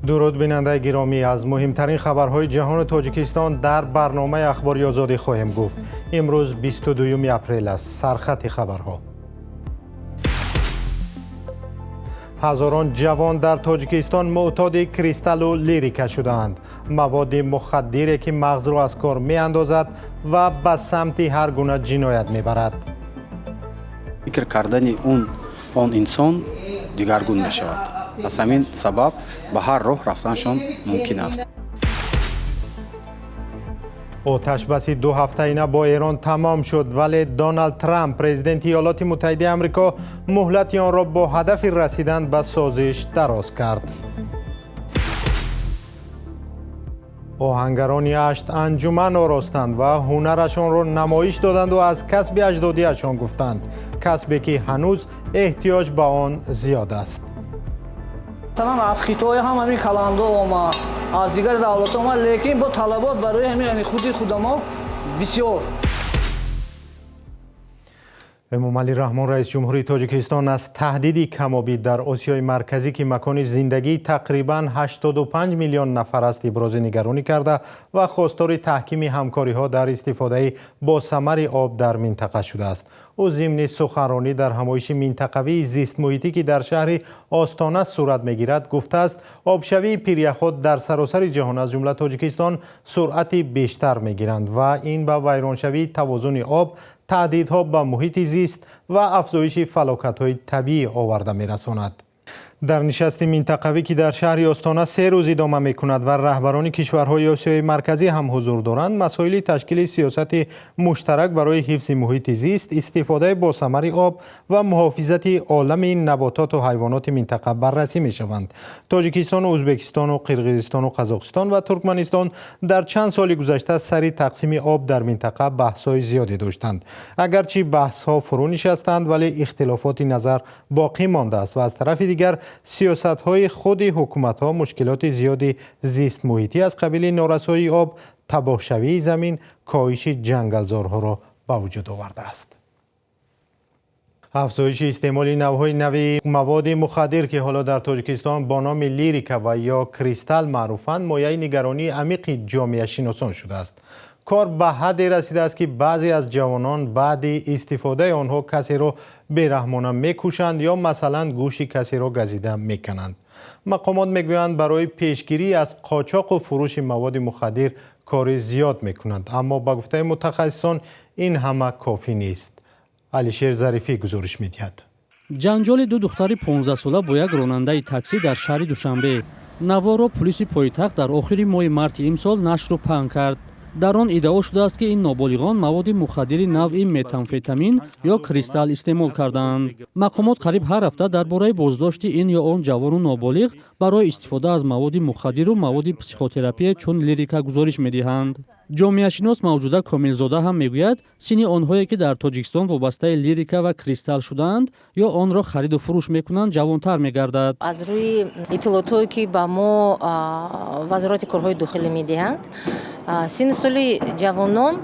Дуруд, бинандаи гиромӣ. Аз муҳимтарин хабарҳои ҷаҳону Тоҷикистон дар барномаи Ахбори Озодӣ хоҳем гуфт. Имрӯз 22 апрел аст. Сархати хабарҳо. Ҳазорон ҷавон дар Тоҷикистон муътоди кристаллу лирика шудаанд. Маводи мухаддире, ки мағзро аз кор меандозад ва ба самти ҳар гуна ҷиноят мебарад. Фикр кардани он инсон дигаргун мешавад. Аз ҳамин сабаб ба ҳар роҳ рафтаншон мумкин аст. Оташбаси дуҳафтаина бо Эрон тамом шуд, вале Доналд Трамп, президенти Иёлоти Муттаҳидаи Амрико, муҳлати онро бо ҳадафи расидан ба созиш дароз кард. Оҳангарони ҳашт анҷуман оростанд ва ҳунарашонро намоиш доданду аз касби аҷдодиашон гуфтанд, касбе ки ҳанӯз эҳтиёҷ ба он зиёд аст. Масалан, аз Хитой ҳам ҳамин каландо омад, аз дигар давлатҳо омад, лекин бо талабот барои ҳамин худи худамо бисёр. Эмомалӣ Раҳмон, раиси ҷумҳурии Тоҷикистон, аз таҳдиди камобӣ дар Осиёи Марказӣ, ки макони зиндагии тақрибан 85 миллион нафар аст, ибрози нигаронӣ карда ва хостори таҳкими ҳамкориҳо дар истифодаи босамари об дар минтақа шудааст. Ӯ зимни суханронӣ дар ҳамоиши минтақавии зистмуҳитӣ, ки дар шаҳри Остона сурат мегирад, гуфтааст, обшавии пиряхҳо дар саросари ҷаҳон, аз ҷумла Тоҷикистон, суръати бештар мегиранд ва ин ба вайроншавии тавозуни об, таҳдидҳо ба муҳити зист ва афзоиши фалокатҳои табиӣ оварда мерасонад. Дар нишасти минтақавӣ, ки дар шаҳри Остона 3 рӯз идома мекунад ва раҳбарони кишварҳои Осиёи Марказӣ ҳам ҳузур доранд, масоили ташкили сиёсати муштарак барои ҳифзи муҳити зист, истифодаи босамари об ва муҳофизати олами набототу ҳайвоноти минтақа баррасӣ мешаванд. Тоҷикистону Ӯзбекистону Қирғизистону Қазоқистон ва Туркманистон дар чанд соли гузашта сари тақсими об дар минтақа баҳсҳои зиёде доштанд. Агарчи баҳсҳо фурӯ нишастанд, вале ихтилофоти назар боқӣ мондааст ва аз тарафи дигар сиёсатҳои худи ҳукуматҳо мушкилоти зиёди зистмуҳитӣ аз қабили норасоии об, табоҳшавии замин, коҳиши ҷангалзорҳоро ба вуҷуд овардааст. Афзоиши истеъмоли навъҳои нави маводи мухаддир, ки ҳоло дар Тоҷикистон бо номи лирика ва ё кристалл маъруфанд, мояи нигаронии амиқи ҷомеашиносон шудааст. Кор ба ҳадде расидааст, ки баъзе аз ҷавонон баъди истифодаи онҳо касеро бераҳмона мекушанд ё масалан гӯши касеро газида мекананд. Мақомот мегӯянд, барои пешгирӣ аз қочоқу фурӯши маводи мухаддир кори зиёд мекунанд, аммо ба гуфтаи мутахассисон ин ҳама кофӣ нест. Алишер Зарифӣ гузориш медиҳад. Ҷанҷоли ду духтари 15-сола бо як ронандаи таксӣ дар шаҳри Душанбе. Наворро пулиси пойтахт дар охири моҳи марти имсол нашру паҳн кард. Дар он иддао шудааст, ки ин ноболиғон маводи мухаддири навъи метамфетамин ё кристалл истеъмол кардаанд. Мақомот қариб ҳар ҳафта дар бораи боздошти ин ё он ҷавону ноболиғ барои истифода аз маводи мухаддиру маводи психотерапия чун лирика гузориш медиҳанд. Ҷомеашинос Мавҷуда Комилзода ҳам мегӯяд, синни онҳое, ки дар Тоҷикистон вобастаи лирика ва кристалл шудаанд ё онро хариду фурӯш мекунанд, ҷавонтар мегардад. Аз рӯи иттилоотҳое, ки ба мо Вазорати корҳои дохилӣ медиҳанд, синну соли ҷавонон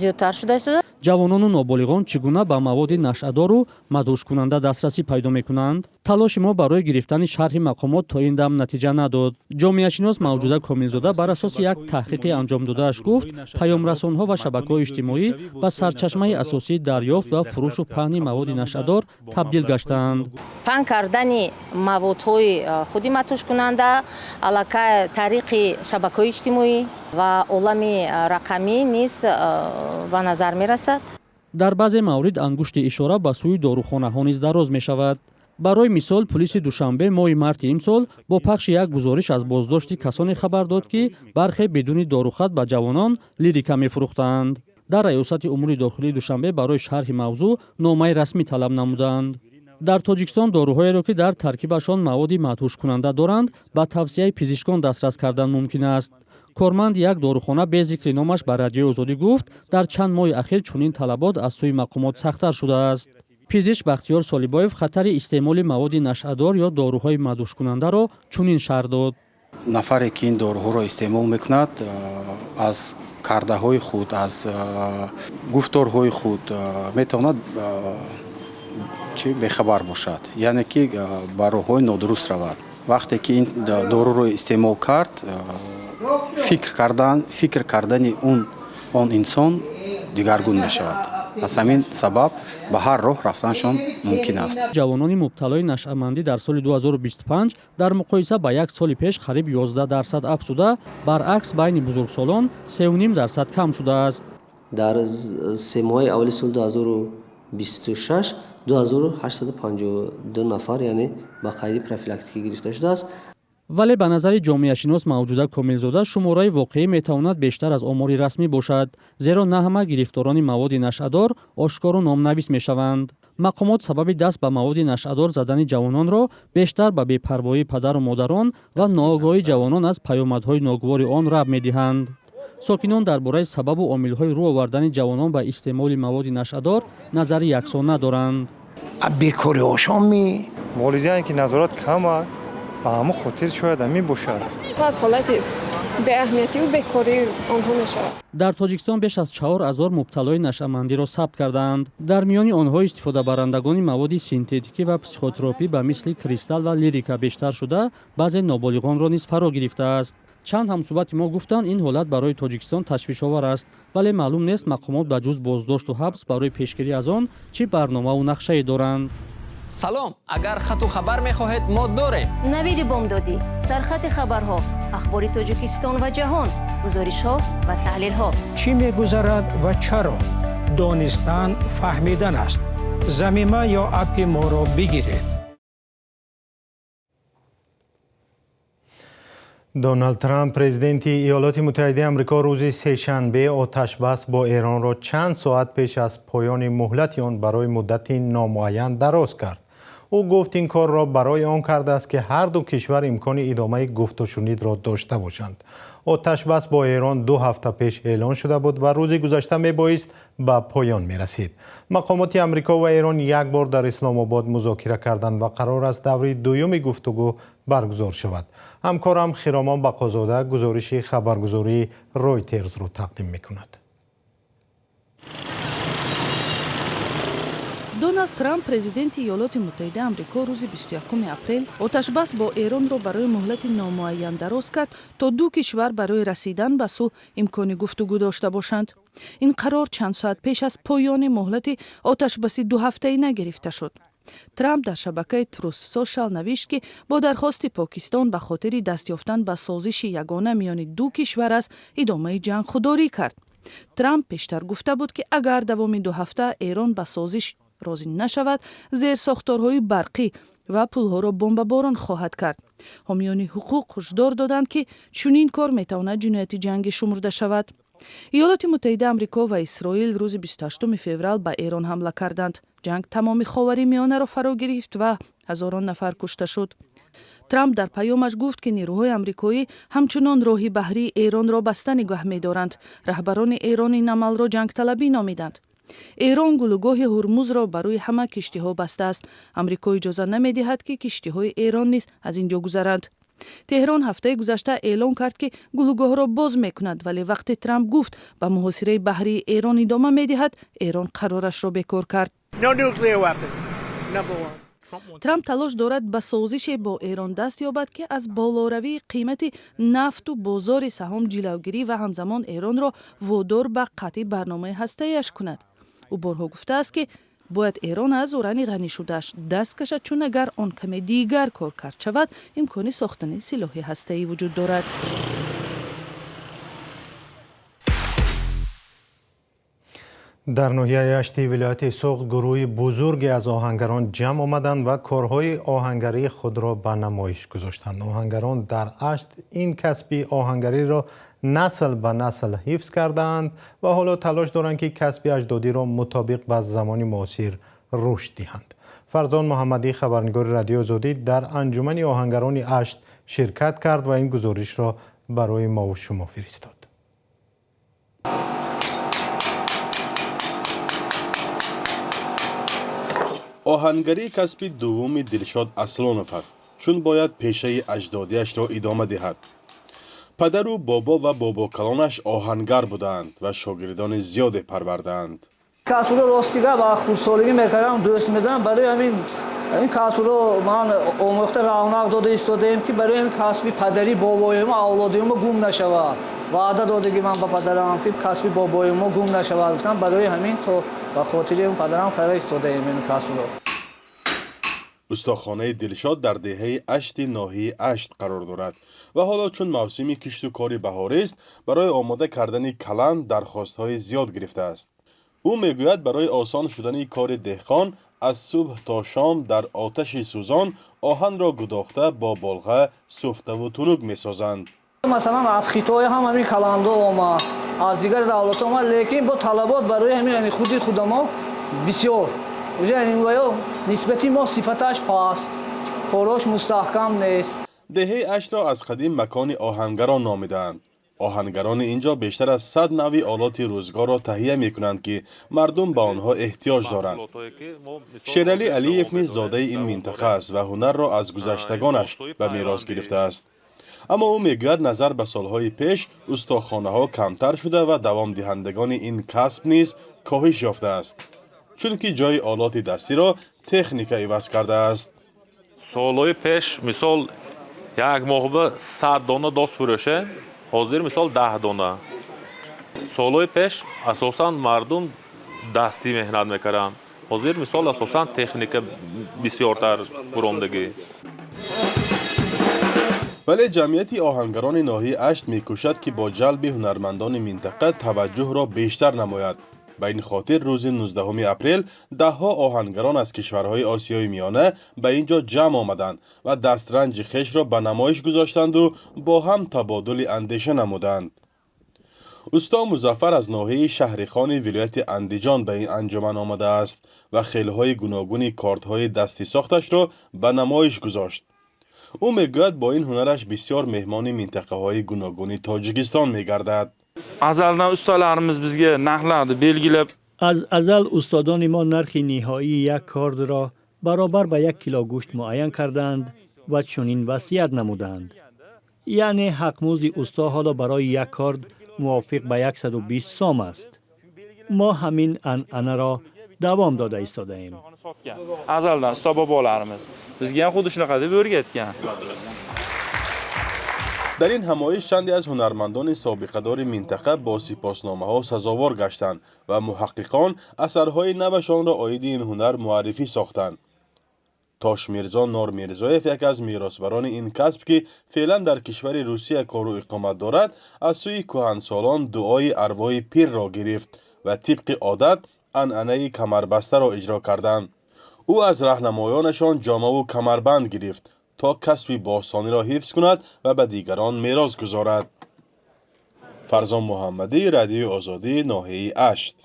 зиёдтар шуда истодааст. Ҷавонону ноболиғон чӣ гуна ба маводи нашъадору мадҳушкунанда дастрасӣ пайдо мекунанд? Талоши мо барои гирифтани шарҳи мақомот то ин дам натиҷа надод. Ҷомеашинос Мавҷуда Комилзода бар асоси як таҳқиқи анҷомдодааш гуфт, паёмрасонҳо ва шабакаҳои иҷтимоӣ ба сарчашмаи асосии дарёфт ва фурӯшу паҳни маводи нашъадор табдил гаштаанд. Паҳн кардани маводҳои худи мадҳушкунанда аллакай тариқи шабакаҳои иҷтимоӣ ва олами рақамӣ низ ба назар мерасад. Дар баъзе маврид ангушти ишора ба сӯи дорухонаҳо низ дароз мешавад. Барои мисол, пулиси Душанбе моҳи марти имсол бо пахши як гузориш аз боздошти касоне хабар дод, ки бархе бидуни дорухат ба ҷавонон лирика мефурӯхтаанд. Дар Раёсати умури дохилии Душанбе барои шарҳи мавзӯъ номаи расмӣ талаб намуданд. Дар Тоҷикистон доруҳоеро, ки дар таркибашон маводи мадҳушкунанда доранд, ба тавсияи пизишкон дастрас кардан мумкин аст. Корманди як дорухона бе зикри номаш ба Радиои Озодӣ гуфт, дар чанд моҳи ахир чунин талабот аз сӯи мақомот сахттар шудааст. Пизишк Бахтиёр Солибоев хатари истеъмоли маводи нашъадор ё доруҳои мадҳушкунандаро чунин шарҳ дод. Нафаре, ки ин доруҳоро истеъмол мекунад, аз кардаҳои худ, аз гуфторҳои худ метавонад чи бехабар бошад, яъне ки ба роҳҳои нодуруст равад. Вақте ки ин доруро истеъмол кард, фикр кардани он инсон дигаргун мешавад. Аз ҳамин сабаб ба ҳар роҳ рафтаншон мумкин аст. Ҷавонони мубталои нашъамандӣ дар соли 2025 дар муқоиса ба як соли пеш қариб 11% афзуда, баръакс, байни бузургсолон 3,5% кам шудааст. Дар 3 моҳаи аввали соли 2026 2852 нафар, яъне ба қайди профилактикӣ гирифта шудааст. Вале ба назари ҷомеашинос Мавҷуда Комилзода, шумораи воқеӣ метавонад бештар аз омори расмӣ бошад, зеро на ҳама гирифторони маводи нашъадор ошкору номнавис мешаванд. Мақомот сабаби даст ба маводи нашъадор задани ҷавононро бештар ба бепарвоии падару модарон ва ноогоҳии ҷавонон аз паёмадҳои ногувори он рабт медиҳанд. Сокинон дар бораи сабабу омилҳои рӯ овардани ҷавонон ба истеъмоли маводи нашъадор назари яксон надоранд. Бекориҳошон. Волидайн ки назорат кама, ба ҳамон хотир шояд ҳамин бошад. Аз ҳолати беаҳамиятиву бекории онҳо мешавад. Дар Тоҷикистон беш аз 4000 мубталои нашъамандиро сабт кардаанд. Дар миёни онҳо истифодабарандагони маводи синтетикӣ ва психотропӣ ба мисли кристалл ва лирика бештар шуда, баъзе ноболиғонро низ фаро гирифтааст. Чанд ҳамсӯҳбати мо гуфтанд, ин ҳолат барои Тоҷикистон ташвишовар аст, вале маълум нест, мақомот ба ҷуз боздошту ҳабс барои пешгирӣ аз он чӣ барномаву нақшае доранд. Салом, агар хату хабар мехоҳед, мо дорем. Навиди бомдодӣ, сархати хабарҳо, ахбори Тоҷикистон ва ҷаҳон, гузоришҳо ва таҳлилҳо. Чӣ мегузарад ва чаро? Донистан фаҳмидан аст. Замима ё аппи моро бигиред. Доналд Трамп, президенти Иёлоти Муттаҳидаи Амрико, рӯзи сешанбе оташбас бо Эронро чанд соат пеш аз поёни муҳлати он барои муддати номуайян дароз кард. Ӯ гуфт, ин корро барои он кардааст, ки ҳар ду кишвар имкони идомаи гуфтушунидро дошта бошанд. Оташбас бо Эрон 2 ҳафта пеш эълон шуда буд ва рӯзи гузашта мебоист ба поён мерасид. Мақомоти Амрико ва Эрон як бор дар Исломобод музокира карданд ва қарор аст даври дуюми гуфтугӯ баргузор шавад. Ҳамкорам Хиромон Бақозода гузориши хабаргузории Ройтерзро тақдим мекунад. Доналд Трамп, президенти Иёлоти Муттаҳидаи Амрико, рӯзи 21 апрел оташбас бо Эронро барои муҳлати номуайян дароз кард, то ду кишвар барои расидан ба сулҳ имкони гуфтугӯ дошта бошанд. Ин қарор чанд соат пеш аз поёни муҳлати оташбаси дуҳафтаина гирифта шуд. Трамп дар шабакаи Трус Сошал навишт, ки бо дархости Покистон ба хотири даст ёфтан ба созиши ягона миёни ду кишвар аз идомаи ҷанг худдорӣ кард. Трамп пештар гуфта буд, ки агар давоми 2 ҳафта Эрон ба созиш розӣ нашавад, зерсохторҳои барқӣ ва пулҳоро бомбаборон хоҳад кард. Ҳомиёни ҳуқуқ ҳушдор доданд, ки чунин кор метавонад ҷинояти ҷангӣ шумурда шавад. Иёлоти Муттаҳидаи Амрико ва Исроил рӯзи 28 феврал ба Эрон ҳамла карданд. Ҷанг тамоми Ховари Миёнаро фаро гирифт ва ҳазорон нафар кушта шуд. Трамп дар паёмаш гуфт, ки нерӯҳои амрикоӣ ҳамчунон роҳи баҳрии Эронро баста нигоҳ медоранд. Раҳбарони Эрон ин амалро ҷангталабӣ номиданд. Эрон гулӯгоҳи Ҳурмузро барои ҳама киштиҳо бастааст. Амрико иҷоза намедиҳад, ки киштиҳои Эрон низ аз ин ҷо гузаранд. Теҳрон ҳафтаи гузашта эълон кард, ки гулӯгоҳро боз мекунад, вале вақте Трамп гуфт, ба муҳосираи баҳрии Эрон идома медиҳад, Эрон қарорашро бекор кард. Трамп талош дорад ба созише бо Эрон даст ёбад, ки аз болоравии қимати нафту бозори саҳом ҷилавгирӣ ва ҳамзамон Эронро водор ба қатъи барномаи ҳастаиаш кунад. Ӯ борҳо гуфтааст, ки бояд Эрон аз урани ғанишудааш даст кашад, чун агар он каме дигар коркард шавад, имкони сохтани силоҳи ҳастаӣ вуҷуд дорад. Дар ноҳияи Ашти вилояти Суғд гурӯҳи бузурге аз оҳангарон ҷамъ омаданд ва корҳои оҳангарии худро ба намоиш гузоштанд. Оҳангарон дар Ашт ин касби оҳангариро насл ба насл ҳифз кардаанд ва ҳоло талош доранд, ки касби аҷдодиро мутобиқ ба замони муосир рушд диҳанд. Фарзон Муҳаммадӣ, хабарнигори Радиои Озодӣ, дар анҷумани оҳангарони Ашт ширкат кард ва ин гузоришро барои мову шумо фиристод. Оҳангарӣ касби дуввуми Дилшод Аслонов аст, чун бояд пешаи аҷдодиашро идома диҳад. Падару бобо ва бобокалонаш оҳангар будаанд ва шогирдони зиёде парвардаанд. Касбро, рости гап, аз хурдсолагӣ мекардам, дӯст медорам. Барои ҳамин Ин касбро ман омӯхта, равнақ дода истодаем, ки барои ин касби падарӣ бобои мо, авлоди мо гум нашавад. Ваъда додагӣ ман ба падарам, ки касби бобои мо гум нашавад, гуфтам. Барои ҳамин то ба хотири падарам карда истодаем ин касбро. Устохонаи Дилшод дар деҳаи Ашти ноҳияи Ашт қарор дорад ва ҳоло, чун мавсими кишту кори баҳорист, барои омода кардани каланд дархостҳои зиёд гирифтааст. Ӯ мегӯяд, барои осон шудани кори деҳқон аз субҳ то шом дар оташи сӯзон оҳанро гудохта, бо болға суфтаву тунук месозанд. Масалан, аз Хитой ҳам ҳамин каландо омад, аз дигар давлатҳо омад, лекин бо талабот барои ҳамин худи худамо бисёр ё нисбати мо сифаташ паст, корош мустаҳкам нест. Деҳаи Аштро аз қадим макони оҳангарон номидаанд. Оҳангарони ин ҷо бештар аз 100 навъи олоти рӯзгорро таҳия мекунанд, ки мардум ба онҳо эҳтиёҷ доранд. Шералӣ Алиев низ зодаи ин минтақа аст ва ҳунарро аз гузаштагонаш ба мерос гирифтааст. Аммо ӯ мегӯяд, назар ба солҳои пеш устохонаҳо камтар шуда ва давомдиҳандагони ин касб низ коҳиш ёфтааст, чунки ҷои олоти дастиро техника иваз кардааст. Солҳои пеш, мисол, як моҳба 100 дона дос фурӯше, ҳозир, мисол, 10 дона. Солҳои пеш асосан мардум дастӣ меҳнат мекарданд, ҳозир, мисол, асосан техника бисёртар буромдагӣ. Вале ҷамъияти оҳангарони ноҳияи Ашт мекӯшад, ки бо ҷалби ҳунармандони минтақа таваҷҷӯҳро бештар намояд. Ба ин хотир рӯзи 19 апрел даҳҳо оҳангарон аз кишварҳои Осиёи Миёна ба ин ҷо ҷамъ омаданд ва дастранҷи хешро ба намоиш гузоштанду бо ҳам табодули андеша намуданд. Усто Музаффар аз ноҳияи Шаҳрихони вилояти Андиҷон ба ин анҷуман омадааст ва хелҳои гуногуни кордҳои дастӣ сохташро ба намоиш гузошт. Ӯ мегӯяд, бо ин ҳунараш бисёр меҳмони минтақаҳои гуногуни Тоҷикистон мегардад. Azaldan ustalarimiz bizga narxlarni belgilab Аз азал устодони мо нархи ниҳоии як кордро баробар ба 1 кило гӯшт муайян кардаанд ва чунин васият намуданд, яъне ҳақмузди усто ҳоло барои як корд мувофиқ ба 120 сом аст. Мо ҳамин анъанаро давом дода истодаем. Azaldan usta bobolarimiz bizga ham xuddi shunaqa deb o'rgatgan. Дар ин ҳамоиш чанде аз ҳунармандони собиқадори минтақа бо сипосномаҳо сазовор гаштанд ва муҳаққиқон асарҳои навашонро оиди ин ҳунар муаррифӣ сохтанд. Тошмирзо Нормирзоев, яке аз меросбарони ин касб, ки феълан дар кишвари Русия кору иқомат дорад, аз сӯи кӯҳансолон дуои арвоҳи пирро гирифт ва тибқи одат анъанаи камарбастаро иҷро карданд. Ӯ аз раҳнамоёнашон ҷомаву камарбанд гирифт, то касби бостониро ҳифз кунад ва ба дигарон мерос гузорад. Фарзон Муҳаммадӣ, Радиои Озодӣ, ноҳияи Ашт.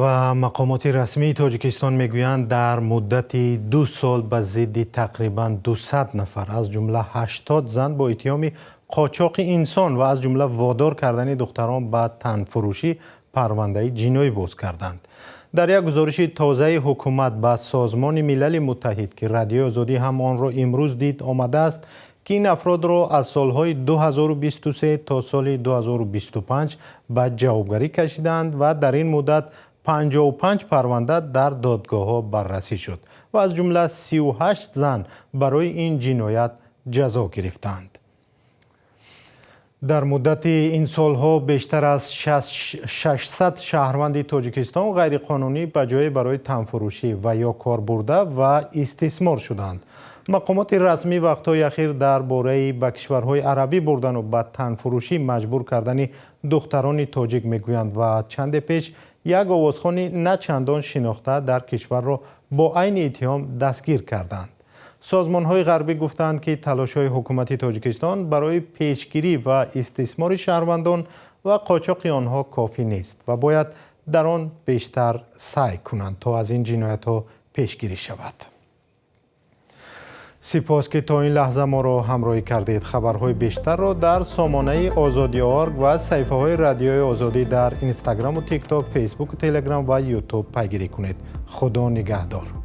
Ва мақомоти расмии Тоҷикистон мегӯянд, дар муддати 2 сол ба зидди тақрибан 200 нафар, аз ҷумла 80 зан, бо иттиҳоми қочоқи инсон ва аз ҷумла водор кардани духтарон ба танфурӯшӣ парвандаи ҷиноӣ боз карданд. Дар як гузориши тозаи ҳукумат ба Созмони Милали Муттаҳид, ки Радиои Озодӣ ҳам онро имрӯз дид, омадааст, ки ин афродро аз солҳои 2023 то соли 2025 ба ҷавобгарӣ кашиданд ва дар ин муддат 55 парванда дар додгоҳҳо баррасӣ шуд ва аз ҷумла 38 зан барои ин ҷиноят ҷазо гирифтанд. Дар муддати ин солҳо бештар аз 600 шаҳрванди Тоҷикистон ғайриқонунӣ ба ҷое барои танфурӯшӣ ва ё кор бурда ва истисмор шуданд. Мақомоти расмӣ вақтҳои ахир дар бораи ба кишварҳои арабӣ бурдану ба танфурӯшӣ маҷбур кардани духтарони тоҷик мегӯянд ва чанде пеш як овозхони на чандон шинохта дар кишварро бо айни иттиҳом дастгир карданд. Созмонҳои ғарбӣ гуфтаанд, ки талошҳои ҳукумати Тоҷикистон барои пешгирӣ ва истисмори шаҳрвандон ва қочоқи онҳо кофӣ нест ва бояд дар он бештар саъй кунанд, то аз ин ҷиноятҳо пешгирӣ шавад. Сипос, ки то ин лаҳза моро ҳамроҳӣ кардед. Хабарҳои бештарро дар сомонаи Озодӣ орг ва саҳифаҳои Радиои Озодӣ дар Инстаграму Тикток, Фейсбуку, Телеграм ва Ютуб пайгирӣ кунед. Худо нигаҳдор.